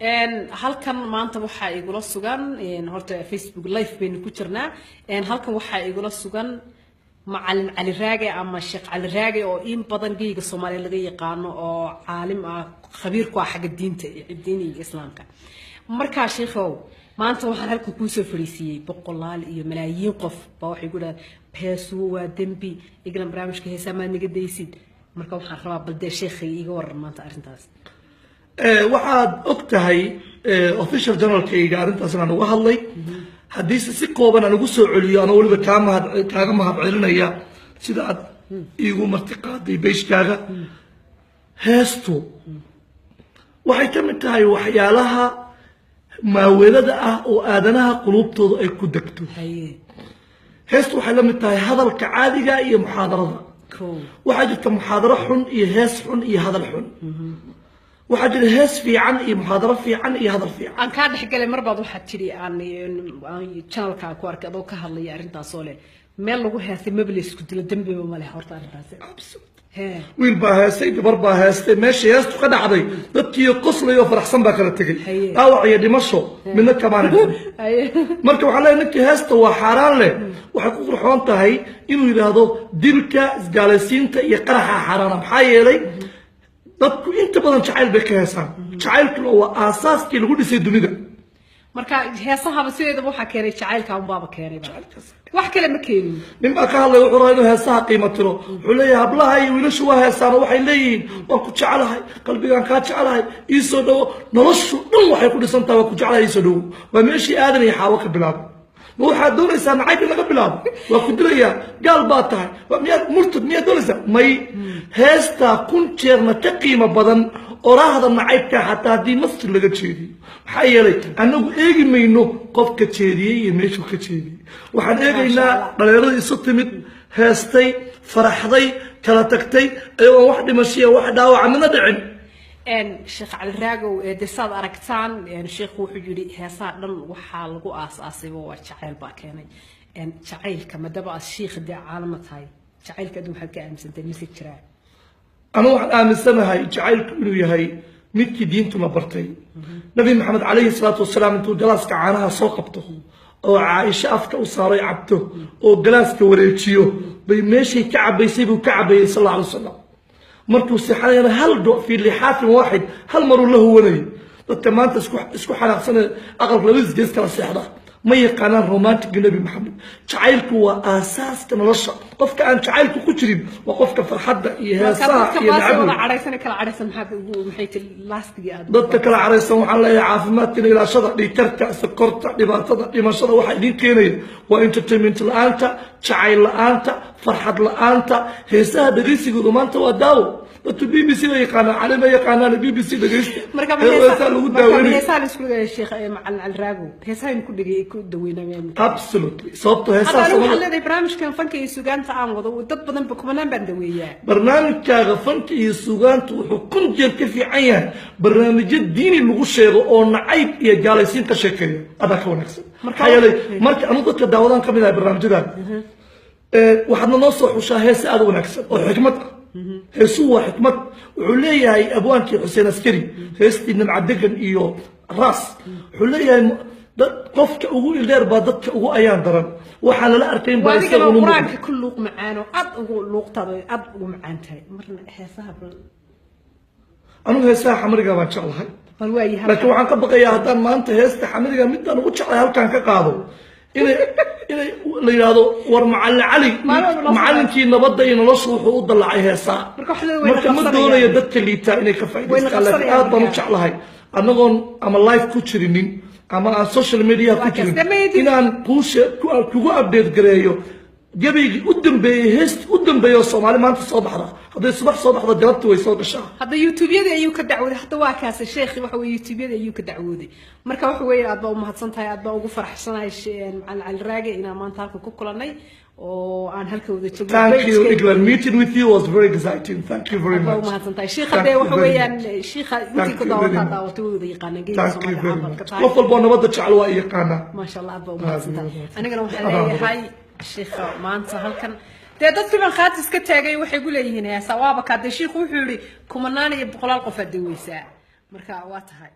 Halkan maanta waxaa igula sugan, horta Facebook Live baynu ku jirnaa. Halkan waxaa igula sugan Macalin Cali Raage ama Sheekh Cali Raage, oo in badan geyga Soomaaliya laga yaqaano, oo caalim ah, khabiir ku ah xagga diinta, diiniga Islaamka. Markaa sheikhow, maanta waxaan halkan kuusoo fadhiisiiyey boqolaal iyo malaayiin qof baa waxay ku dhahaan heesuhu waa dembi. Iglan barnaamijka heesaa maad naga daysid. Marka waxaan rabaa bal dee sheekhay iiga waran maanta arrintaas. Waxaad og tahay official channelkayga arrintaas inaan uga hadlay. Haddiise si kooban aan ugu soo celiyo, anoo weliba kaa mahad kaaga mahad celinaya sida aad iigu marti qaaday pagekaaga, heestu waxay ka mid tahay waxyaalaha maaweelada ah oo aadanaha quluubtooda ay ku degto. Heestu waxay la mid tahay hadalka caadiga iyo muxaadarada. Waxaa jirta muxaadaro xun iyo hees xun iyo hadal xun. Waxaa jira hees fiican iyo muxaadaro fiican iyo hadal fiican. Aan kaa dhexgalay, mar baad waxaad tidhi, aan channelkaa ku arkay adoo ka hadlaya arrintaas oo leh meel lagu heesay maba la isku dilo, dembiba ma leh horta arrintaasi. Wiil baa heestay, gabar baa heestay, meeshii heestu ka dhacday dadkii qoslay oo faraxsan baa kala tegey. Dhaawac iyo dhimasho midna kamaana dhicin. Marka waxaan leeyahay, ninkii heesta waa xaaraan leh, waxay ku qurxoon tahay inuu yidhaahdo dilka, isgaalaysiinta iyo qaraxa xaaraana. Maxaa yeelay dadku inta badan jacayl bay ka heesaan, jacaylkuna waa aasaaskii lagu dhisay dunida. Marka heesahaba sideedaba waxaa keenay jacaylka unbaaba keenayba, wax kale ma keenin. Nin baa ka hadlay, wuxuu rabaa inuu heesaha qiimo tiro. Wuxuu leeyahay hablaha iyo wiilashu waa heesaan oo waxay leeyihiin waan ku jecelahay, qalbigaan kaa jecelahay, ii soo dhawo. Noloshu dhan waxay ku dhisan tahay waan ku jecelahay, ii soo dhawo. Waa meeshii Aadan iyo Xaawo ka bilaabay. Ma waxaad doonaysaa nacayb in laga bilaabo? Waa ku dilayaa, gaal baa tahay, miyaad murtad, miyaad doonaysaa? May, heestaa kun jeerna ka qiimo badan oraahda nacaybka, xataa haddii masjid laga jeediyo. Maxaa yeelay annagu eegi mayno qofka jeediyey iyo meeshuu ka jeediyey. Waxaan eegaynaa dhalinyarada isu timid, heestay, faraxday, kala tagtay, ayagoon wax dhimashiya, wax dhaawaca midna dhicin. Sheekh Cali Raagow, dee saad aragtaan, sheekhu wuxuu yidhi heesaha dhan waxaa lagu aas-aasayba waa jacayl baa keenay. Jacaylka madaba aad shiikh dee caalama tahay, jacaylka adu maxaad ka aaminsantay, mise jiraa? Anu waxaan aaminsanahay jacaylku inuu yahay midkii diintuna bartay. Nabi Maxamed calayhi salaatu wasalaam intuu galaaska caanaha soo qabto oo Caaisho afka u saaray, cabto oo galaaska wareejiyo, bay meeshay ka cabaysay buu ka cabayay, sal alla alay wasalam. Markuu seexanayana hal go fii lixaafin waaxid hal maruu la huwanayay. Dadka maanta isku xanaaqsanaya, aqalka labadiis gees kala seexda, ma yaqaanaan romanticga Nebi Maxamed. Jacaylku waa aasaaska nolosha. Qofka aan jacaylku ku jirin waa qofka farxadda iyo marka heesaha dadka iyo baas wada nacabka. Cadhaysan, kala cadhaysan, maxaad ugu maxay tiri laastigii aad Dadka kala caraysan waxaan leeyahay caafimaadkiina ilaashada. Dhiigkarka, sokorta, dhibaatada, dhimashada waxaa idiin keenaya waa entertainment la-aanta, jacayl la-aanta, farxad la-aanta. Heesaha dhegaysigoodu maanta waa daawo. Dadku BBC ba yaqaanaan, Cali ma yaqaanaan. BBC dhegaysta. Marka heesaa lagu marka daaweynaya. Heesaha la isku dhigay, Sheekh Macalin Cali Raagow, heesaha ku dhigay ku daweynaa? Absolutely, sababto hadda heesaha anigu waxaan samada leedahay barnaamijkan fanka iyo sugaanta aan wado, dad badan ba kumanaan baan daweeyaa. Barnaamijkaaga fanka iyo sugaanta wuxuu kun jeer ka fiican yahay barnaamijyo diini lagu sheego oo nacayb iyo gaalaysiin ka sheekeeya. Adaa ka wanaagsan. Maxaa yeelay marka anu dadka daawadaan ka mid ahay barnaamijyadaada, waxaadna noo soo xushaa heese aada u wanaagsan oo xikmad ah. Heesuhu waa xikmad. Wuxuu leeyahay abwaankii Xuseen Askari heestii Nimcadegan iyo Raas, wuxuu leeyahay dad qofka ugu ildheer baa dadka ugu ayaan daran, waxaa lala arkayn baa adigana isaga unu qur-aanka ku luuq macaan oo aad ugu luuqtaada aad ugu macaan tahay, marna heesaha bal. Anugu heesaha xamriga baan jeclahay. Bal waayahay. Laakiin waxaan ka baqayaa haddaan maanta heesta xamriga midaan ugu jeclahay halkaan ka qaado inay la yidhaahdo war Macallin Cali, Maalin walba loo macallinkii nabadda iyo nolosha, wuxuu u dallacay heesaa. Marka wax leedahay wayna Marka ma qabsanayaan. doonayo dadka liitaa inay ka Wayna faa'idaystaan, laakiin qabsanayaan aad baan u marka. jeclahay annagoon ama live ku jirinin ama aan social media ku Waa jirin kaas. inaan kugu update gareeyo gabaygii u dambeeyey, heestii u dambeeyey oo Soomaali maanta soo baxda. Hadday subax soo baxdo, galabti way soo gashaa. Hadda youtubeyadii ayuu ka dacwooday. Hadda waa kaasi sheekhi, waxa weye youtubeyadii ayuu ka dacwooday. Marka waxa weeye aad baa umahadsan tahay, aad baa ugu faraxsanahay Macalin Cali Raage inaan maanta halkan ku kulanay oo aan halka wada joogno. Thank you, Page-kayga. England. Meeting with you was very exciting. Thank you very Aad baa much. umahadsan tahay sheikha. Thank dee you waxa very weeyaan much. shiikha intii Thank ku you very daawataa much. daawatay way wada yaqaanaan geeska Thank you Soomaaliya very caan baad ka much. tahay. Qof walboo nabadda jecel waa i yaqaanaa. Maasha Allah, aad baa umahadsan tahay. Aad Anigana waxaan Aad leeyahay shiikha maanta halkan dee dadkii baan khaatis ka taagay, waxay ku leeyihiin heesa waaba kaa. Dee shiikhu wuxuu yihi kumanaan iyo boqolaal qof aad daweysaa. Marka waa tahay.